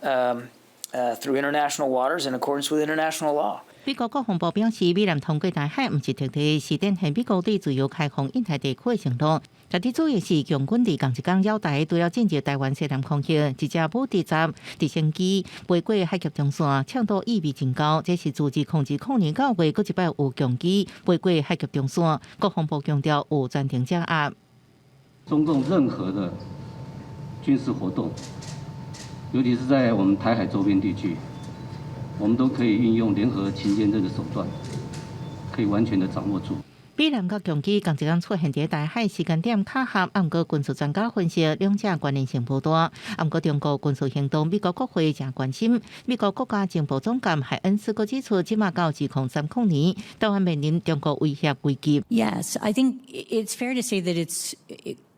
through international waters in accordance with international law.
美國國防部表示，美艦通過台海毋是特例，是展現美國對自由開放印太地區的承諾。值得注意是，共軍佇仝一工繞台，除了進入台灣西南空域，一隻武直十直升機飛過海峽中線，衝突意味真高。這是自2020年9月，閣一擺有共機飛過海峽中線。國防部強調有全程掌握。
中共任何的軍事活動，尤其是在我們台海周邊地區，我們都可以運用聯合勤監這個手段，可以完全的掌握住。
美艦佮共機仝一工出現佇台海時間點巧合，毋過軍事專家分析，兩者關聯性無大。毋過中國軍事行動，美國國會誠關心。美國國家情報總監海恩斯閣指出，這馬到2030年，台灣面臨中國威脅危機。
Yes, I think it's fair to say that it's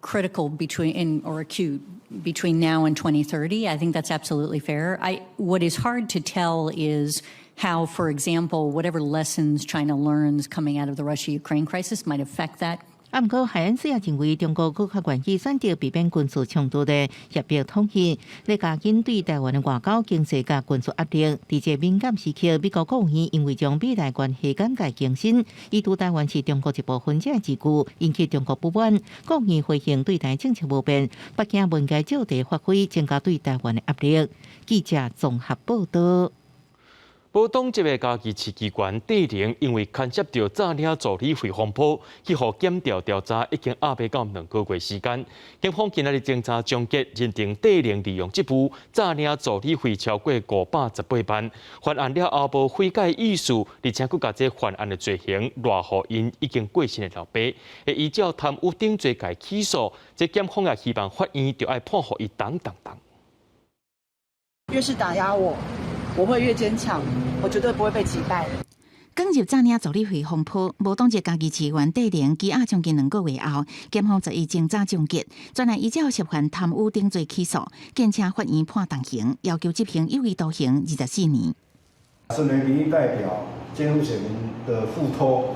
critical between in or acute between now and 2030. I think that's absolutely fair. What is hard to tell is how, for example, whatever lessons China learns coming out of the Russia-Ukraine crisis might affect that.
啊，毋過海恩斯也認為，中國閣較願意選擇避免軍事衝突的協議統一，來加緊對台灣的外交、經濟佮軍事壓力。佇這敏感時刻，美國國務院因為將美台關係簡介更新，意圖台灣是中國一部分這字句，引起中國不滿。國務院回應對台政策無變，北京應該借題發揮，增加對台灣的壓力。記者綜合報道。
無黨籍的嘉義市議員戴玲，因為牽涉著詐領助理費風波，去予檢調調查，已經壓欲到2個月時間。警方今仔日偵查終結，認定戴玲利用職務詐領助理費超過518萬。犯案了後無悔改意思，而且閣共這犯案的罪行賴予𪜶已經過身的老爸，會依照貪污等罪共起訴。這檢方也希望法院著愛判予伊重重重。
越是打壓我，我會越堅強，我絕對不會被擊敗。
捲入詐領助理費風波，無黨籍嘉義市議員戴玲羈押將近2個月後，檢方11偵查終結，轉來依照涉嫌貪污等罪起訴，建請法院判重刑，要求執行有期徒刑24年。
身為民意代表，肩負選民的付託，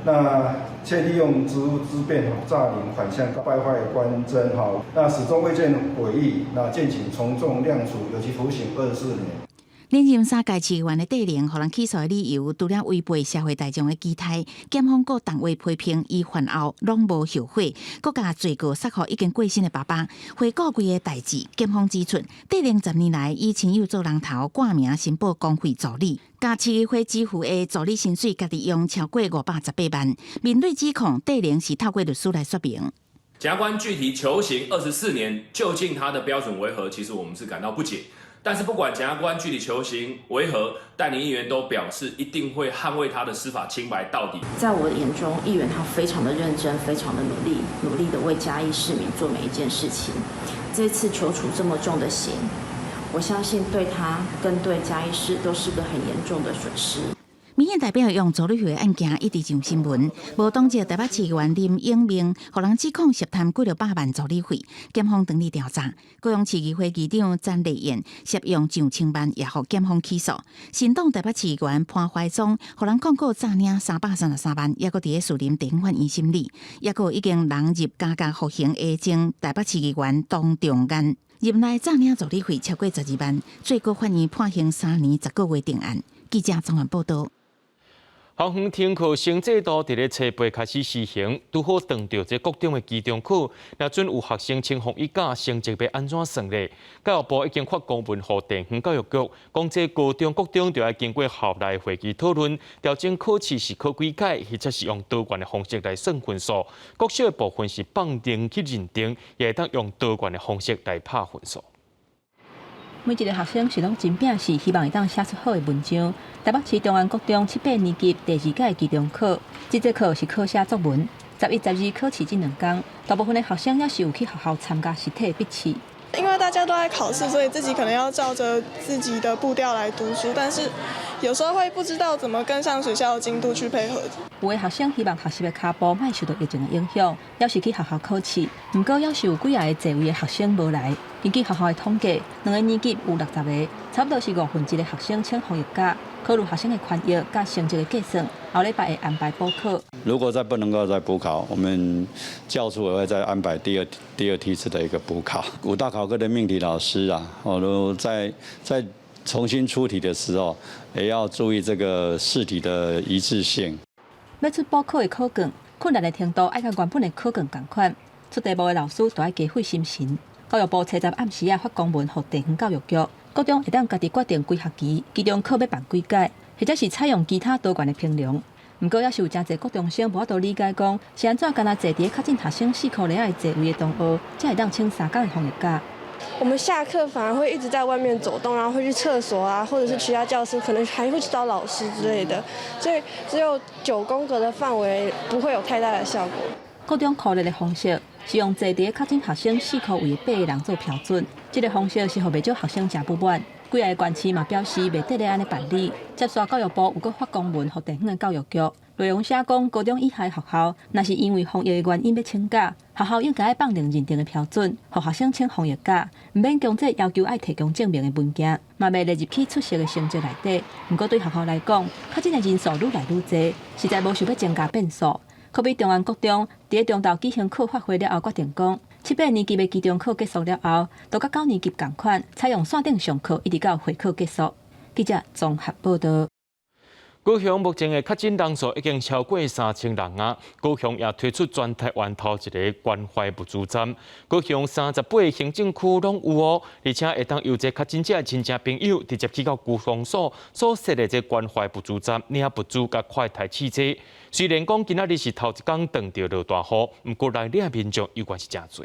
那卻利用職務之便詐領款項，敗壞官箴，哈，那始終未見悔意，那建請從重量處有期徒刑24年。
連任三屆市議員的戴玲，予人起訴的理由，除了違背社會大眾的期待，檢方閣重話批評伊犯後攏無後悔，閣共罪過捒予已經過身的爸爸，回顧規个代誌。檢方指出，戴玲10年來以親友做人頭，掛名申報公費助理，共市議會支付的助理薪水，家己用超過518萬。面對指控，戴玲是透過律師來說明。
檢察官具體求刑24年，究竟他的標準為何？其實我們是感到不解。但是不管檢察官具體求刑為何，戴玲議員都表示一定會捍衛他的司法清白到底。
在我的眼中，議員他非常的認真，非常的努力，努力的為嘉義市民做每一件事情。這次求處這麼重的刑，我相信對他跟對嘉義市都是個很嚴重的損失。
民意代表用助理費的案件一直上新聞，無黨籍台北市議員林穎明，予人指控涉貪幾落百萬助理費，檢方轉去調查。高雄市議會議長詹麗燕涉用上千萬，也予檢方起訴。新黨台北市議員潘懷宗，予人控告詐領333萬，猶閣佇咧士林地方法院審理，猶閣已經人入監獄服刑的前台北市議員董仲安，任內詐領助理費超過12萬，最高法院判刑3年10個月定案。記者綜合報道。
學校停課新制度佇咧初八開始施行，拄好撞著這國中的期中考，若準有學生請放一假，成績欲按怎算咧？教育部已經發公文予地方教育局，講這高中、國中就愛經過校內會議討論，調整考試是考幾屆，或者是用多元的方式來算分數。國小的部分是放任去認定，也會當用多元的方式來拍分數。
每一個學生是攏真拚勢，希望會當寫出好的文章。台北市重安國中七八年級第二屆期中考，這節課是考寫作文。11、12考試這兩工，大部分的學生猶是有去學校參加實體筆試。
因為大家都在考試，所以自己可能要照着自己的步調來讀書，但是有時候會不知道怎麼跟上學校的進度去配合。
有的學生希望學習的跤步莫受到疫情的影響，猶是去學校考試。毋過，猶是有幾若個座位的學生無來。根據學校的統計，兩個年級有60個，差不多是1/5的學生請放疫假。考慮學生的權益佮成績的計算，後禮拜會安排補考。
如果再不能夠再補考，我們教處也會再安排第二梯次的一個補考。五大考科的命題老師啊，我都在重新出題的時候，也要注意這個試題的一致性。
欲出補考的考卷，困難的程度愛佮原本的考卷仝款。出題目的老師都愛加費心神。教育部初十暗時仔發公文予地方教育局，國中會當家己決定規學期期中考欲辦幾屆，或者是採用其他多元的評量。毋過，猶是有誠濟國中生無法度理解，講是按怎干焦坐佇咧確診學生四箍爾的座位的同學，才會當請3工的防疫假。
我們下課反而會一直在外面走動，然後會去廁所啊，或者是其他教室，可能還會去找老師之類的。所以只有九宮格的範圍不會有太大的效果。
國中考列的方式是用坐佇咧確診學生四箍位的八个人做標準，這個方式是予袂少學生誠不滿。幾个縣市嘛表示袂得咧按呢辦理。接續教育部有閣發公文予地方的教育局，內容寫講高中以下學校，若是因為防疫的原因欲請假，學校應該愛放任認定的標準，予學生請防疫假，毋免強制要求愛提供證明的文件，嘛袂列入去出席的成績內底。毋過對學校來講，確診的人數愈來愈濟，實在無想欲增加變數。可比重安國中，佇咧中晝舉行課發會了後，決定講七八年級的期中考結束了後，就佮九年級仝款，採用線頂上課，一直到會考結束。記者綜合報道。
高雄目前的確診人數已經超過3000人啊！高雄也推出全台灣頭一個關懷物資站。高雄38個行政區攏有哦，而且會當由這確診者的親戚朋友直接去到區公所所設的這關懷物資站領物資佮快篩試劑。雖然講今仔日是頭一工撞著落大雨，毋過來領民眾猶原是誠濟。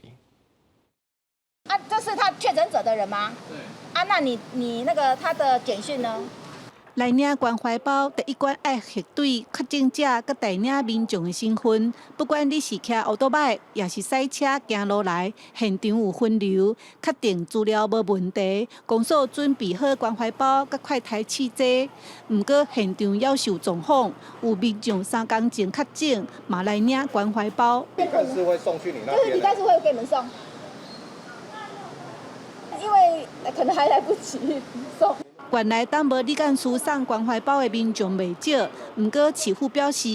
啊，這是他確診者的人嗎？對。啊，那你那個他的簡訊呢？
來領關懷包，第一關愛核對確診者佮代領民眾的身份。不管你是騎歐多擺，抑是駛車行路來，現場有分流，確定資料無問題。公所準備好關懷包佮快篩試劑。毋過現場猶是有狀況，有民眾3工前確診，嘛來領關懷包。
李幹事會送去你那邊。
就是李幹事會給你們送，因為可能還來不及送。
原來等無李幹事送關懷包的民眾袂少，毋過市府表示，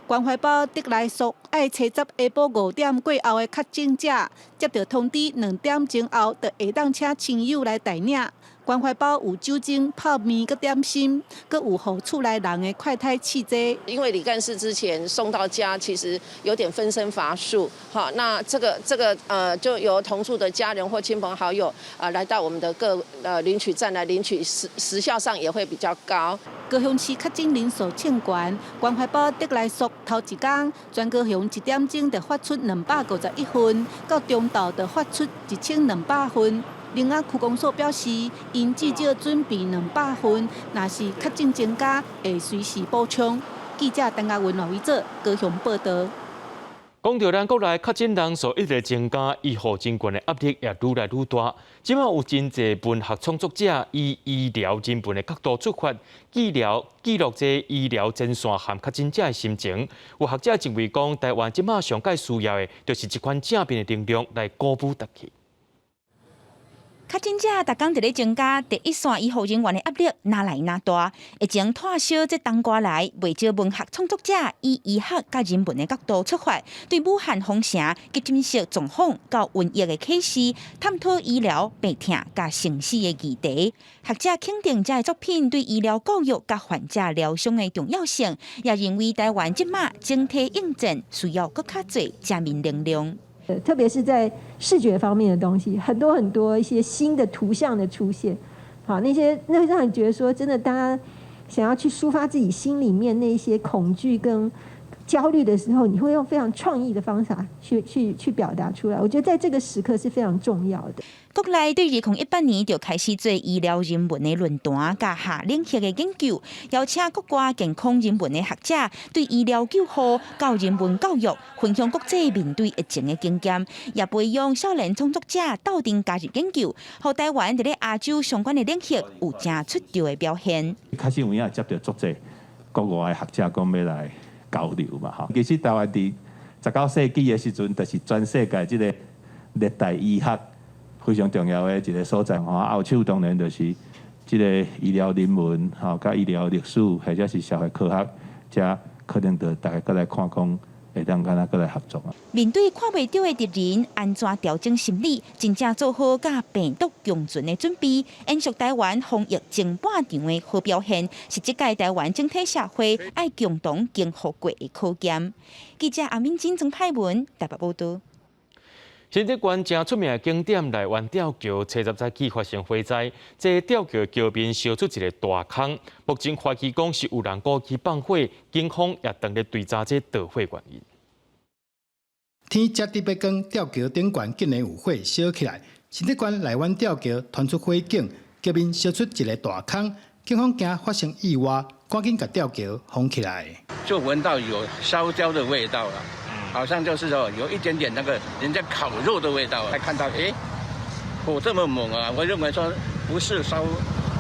關懷包得來速愛初十下晡5點過後的確診者，接到通知2點鐘後，就會當請親友來代領。關懷包有酒精、泡麵、佮點心，閣有予厝內人的快篩試劑。
因為李幹事之前送到家，其實有點分身乏術，好，那這個就由同住的家人或親朋好友啊，來到我們的各領取站來領取，時效上也會比較高。
高雄市確診人數衝懸，關懷包得來速頭一工，全高雄1點鐘就發出251份，到中晝就發出1200份。另外，區公所表示，𪜶至少準備200份，若是確診增加，會隨時補充。記者陳家文、羅偉哲高雄報道。
講著咱國內確診人數一直增加，醫護人員的壓力也愈來愈大。這馬有真濟文學創作者以醫療人文的角度出發，記錄這醫療前線和確診者的心情。有學者認為講，台灣這馬上蓋需要的，就是這款正面的能量來鼓舞大家。
確診者逐工佇咧增加，第一線醫護人員的壓力愈來愈大。疫情拖燒這冬瓜來，袂少文學創作者以醫學佮人文的角度出發，對武漢封城、急診室狀況到瘟疫的啟示，探討醫療、病痛佮生死的議題。學者肯定這个作品對醫療教育佮患者療傷的重要性，也認為台灣這馬整體應戰需要閣較濟正面能量。
特別是在視覺方面的東西，很多很多一些新的圖像的出現，好，那些那會讓你覺得說，真的，大家想要去抒發自己心裡面那些恐懼跟焦慮的時候，你會用非常創意的方法去表達出來。我覺得在這個時刻是非常重要的。
國內對2018年就開始做醫療人文的論壇，佮跨領域的研究，邀請國外健康人文的學者對醫療救護、到人文教育分享國際面對疫情的經驗，也培養少年創作者鬥陣加入研究，予台灣佇咧亞洲相關的領域有誠出眾的表現。
開始有影接著足濟國外的學者講欲來交流嘛，吼。其實台灣佇19世紀的時陣，就是全世界這個熱帶醫學非常重要的一個所在，吼。後手當然就是這個醫療人文，吼，佮醫療歷史，或者是社會科學，這可能就大家閣來看講，會當按怎閣來合作啊。
面對看袂著的敵人，按怎調整心理，真正做好佮病毒共存的準備，延續台灣防疫前半場的好表現，是這屆台灣整體社會愛共同經歷過的考驗。記者阿敏珍、曾派文台北報導。
新竹縣誠出名的景點內灣吊橋，初十早起發生火災，這吊橋橋面燒出一個大空，目前懷疑講是有人故意放火，警方也正咧追查這導火原因。
天才佇欲光，吊橋頂懸竟然有火燒起來。新竹縣內灣吊橋傳出火警，橋面燒出一個大空，警方驚發生意外，趕緊共吊橋封起來。
就聞到有燒焦的味道了，好像就是說有一點點那個人家烤肉的味道。才看到，哎，火這麼猛啊！我認為說不是燒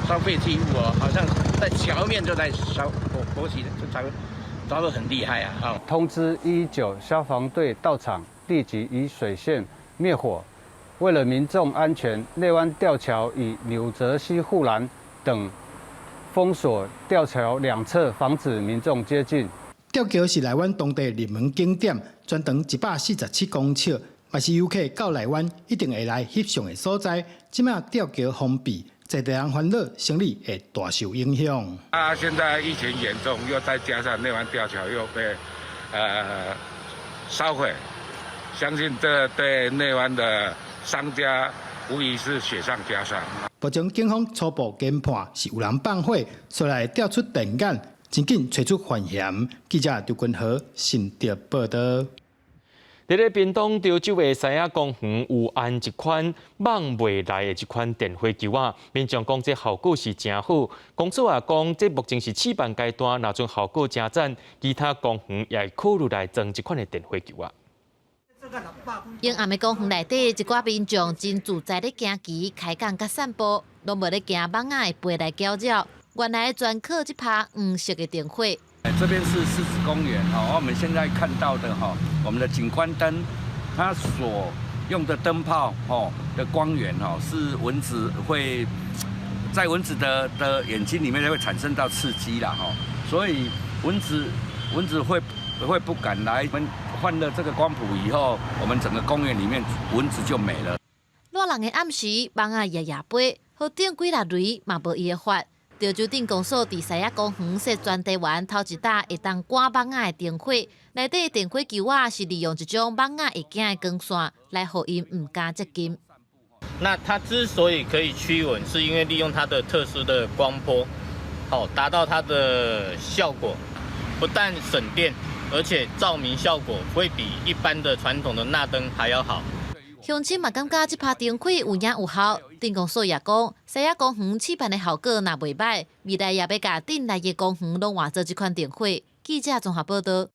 廢棄物哦，好像在橋面就在燒，火起就著著得很厲害啊！
通知119消防隊到場，立即以水線滅火。為了民眾安全，內灣吊橋以紐澤西護欄等封鎖吊橋兩側，防止民眾接近。
吊橋是內灣當地熱門景點，全長147公尺，嘛是遊客到內灣一定會來翕相的所在。這馬吊橋封閉，在地人煩惱，生意會大受影響。
啊，現在疫情嚴重，又再加上內灣吊橋又被燒毀，相信這對內灣的商家無疑是雪上加霜。
目前警方初步研判是有人放火，所來調出電眼，真緊揣出犯嫌。記者劉君和新竹報導。
佇咧屏東潮州的獅仔公園有安一款蠓袂來的這款電火球仔，民眾講這效果是誠好。公所也講，這目前是試辦階段，若陣效果誠讚，其他公園也會考慮來裝這款的電火球仔。
陰暗的公園內底，一寡民眾真自在咧行棋、開講佮散步，攏無咧驚蠓仔會飛來攪擾。原來專靠這拍黃色的燈火。
這邊是獅子公園哈，我們現在看到的哈，我們的景觀燈，它所用的燈泡吼的光源哈，是蚊子會在蚊子的眼睛裡面會產生到刺激啦哈，所以蚊子會不敢來。我們換了這個光譜以後，我們整個公園裡面蚊子就沒了。
熱人的暗時，蠓仔夜夜飛，予電幾落雷嘛無伊的法。潮州鎮公所佇獅仔公園設全台灣頭一搭會當趕蠓仔的燈火，內底電火球仔是利用一種蠓仔會驚的光線來予𪜶毋敢接近。
那它之所以可以驅蚊，是因為利用它的特殊的光波，好達到它的效果，不但省電，而且照明效果會比一般的傳統的鈉燈還要好。
鄉親嘛感覺這拍燈火有影有效，鎮公所也講，獅仔公園試辦的效果若袂䆀，未來也欲共鎮內的公園攏換做這款燈火。記者綜合報導。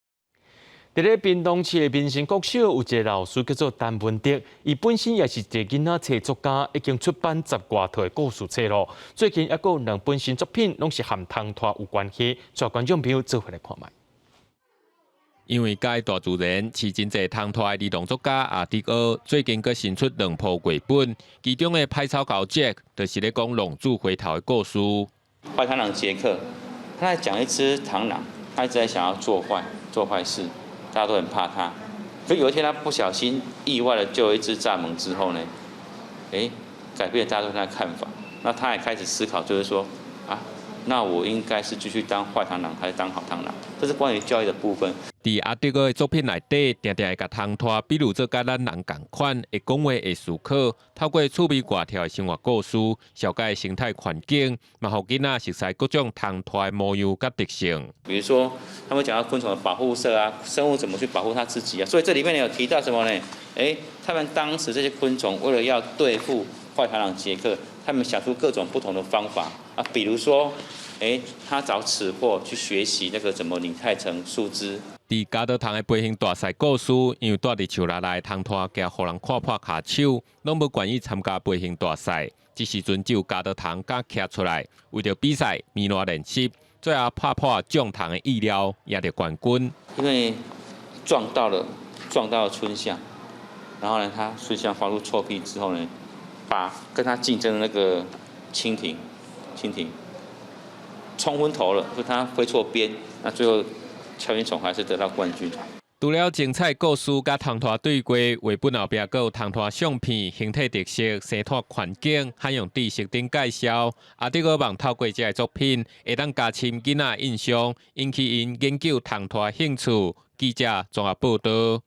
佇咧屏東市的民生國小有一个老師叫做陳文德，伊本身也是一个囡仔冊作家，已經出版十外套的故事冊囉。最近猶閣有兩本新作品，攏是和蟲豸有關係，帶觀眾朋友做伙來看覓。
因為佮意大自然，飼真濟蟲豸的兒童作家阿迪柯，最近閣新出兩部繪本，其中的歹草猴傑克，就是咧講浪子回頭的故事。
壞螳螂傑克，他在講一隻螳螂，他一直在想要做壞做壞事。大家都很怕他，所以有一天他不小心意外的救了一隻蚱蜢之後呢，改變了大家對他的看法。那他也開始思考，就是說，啊，那我應該是繼續當壞螳螂，還是當好螳螂？這是關於教育的部分。
佇阿德哥的作品內底，定定會共蟲豸比喻做佮咱人仝款，會講話、會思考，透過趣味活跳的生活故事，紹介生態環境，嘛予囡仔熟悉各種蟲豸的模樣佮特性。
比如說，他們講到昆蟲的保護色啊，生物怎麼去保護它自己啊？所以這裡面有提到什麼呢？他們當時這些昆蟲為了要對付壞螳螂傑克，他們想出各種不同的方法啊，比如說，他找尺蠖去學習那個怎麼擬態成樹枝。
佇加德蟲的飛行大賽故事，因為蹛佇樹林內蟲豸驚予人看破跤手，攏無願意參加飛行大賽。這時陣只有加德蟲敢徛出來，為著比賽糜爛練習，最後拍破眾蟲的意料，贏著冠軍。
因為撞到了春象，然後呢，他春象發出臭屁之後呢，把跟他競爭的那個蜻蜓衝昏頭了，就他飛錯邊，那最後。鍬形蟲還是得到冠軍。
除了精彩故事佮蟲豸對話，繪本後壁閣有蟲豸相片、形體特色、生態環境、海洋知識等介紹。阿德閣望透過這个作品，會當加深囡仔印象，引起𪜶研究蟲豸興趣。記者綜合報導。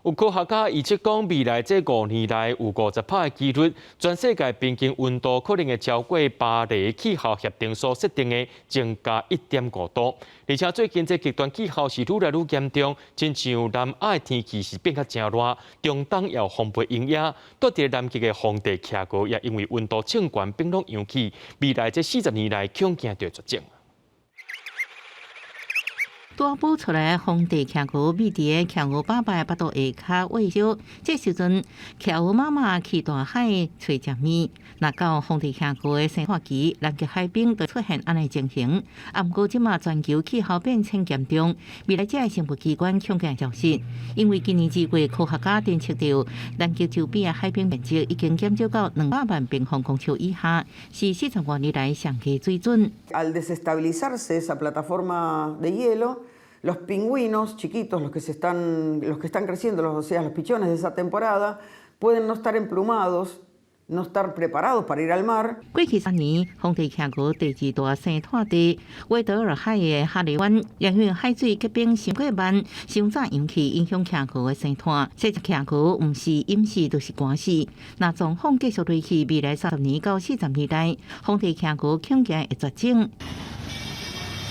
有科學家預測講，未來這5年內有50%的幾率，全世界平均溫度可能會超過巴黎氣候協定所設定的增加1.5度。而且最近這極端氣候是愈來愈嚴重，親像南亞的天氣是變較誠熱，中東也有風暴影影，蹛佇南極的荒地企鵝也因為溫度升懸變攏揚起，未來這40年內恐驚就會絕種。
拄孵出來的荒地企鵝，覕佇个企鵝爸爸腹肚下跤餵燒。這時陣，企鵝媽媽去大海揣食物。若到荒地企鵝的生活期，南極海冰就出現按呢情形。啊，毋過這馬全球氣候變遷嚴重，未來這个生物機關恐驚消失。因為今年2月，科學家偵測到南極周邊的海冰面積已經減少到200萬平方公尺以下，是40外年來上低水準。
Al desestabilizarse esa plataforma de hielo, los pingüinos chiquitos, los que están creciendo, o sea, los pichones de esa temporada, pueden no estar emplumados, no estar preparados para ir al mar。
過去3年，荒地企鵝第二大生態地威德爾海的哈利灣，因為海水結冰傷過慢，傷早揚起，影響企鵝的生態。這隻企鵝毋是淹死就是寒死。若狀況繼續落去，未來30年到40年內，荒地企鵝恐驚會絕種。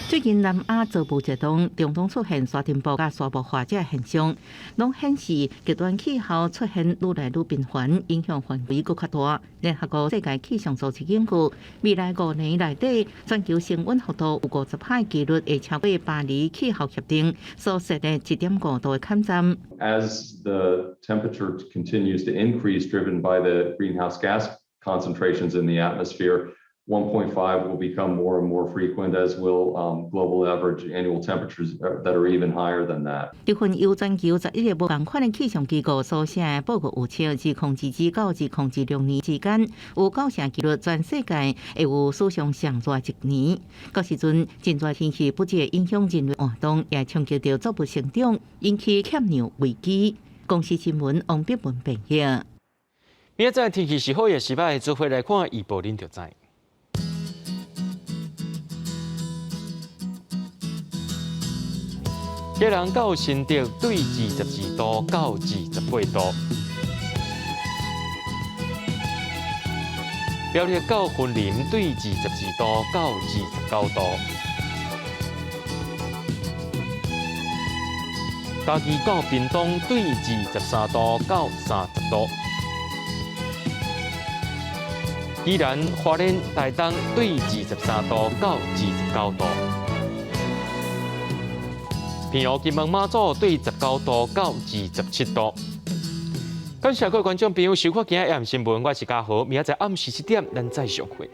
最近南亞遭暴熱動，中東出現沙塵暴佮沙漠化這現象，攏顯示極端氣候出現愈來愈頻繁，影響範圍閣較大。聯合國世界氣象組織警告，未來5年內底，全球升溫幅度有50%幾率會超過巴黎氣候協定所設的1.5度的坎站。
As the temperature continues to increase, driven by the greenhouse gas concentrations in the atmosphere, 1.5 will become more and more frequent, as will global average annual temperatures that are even higher than that.
這份由全球11個無仝款的氣象機構所寫的報告預測，2022到2026年之間，有九成幾率全世界會有史上上熱一年。到時陣，真熱天氣不只會影響人類活動，也衝擊著作物成長，引起欠糧危機。公視新聞王碧文編譯。
明仔載天氣是好抑是䆀，做伙來看預報，恁就知。基隆到新竹對22度到28度，苗栗到雲林對22度到29度，嘉義到屏東對23度到30度，宜蘭花蓮台東對23度到29度。平湖金門馬祖對19度到27度。感謝各位觀眾朋友收看今仔日新聞，我是嘉豪，明仔載暗時7點，咱再相會。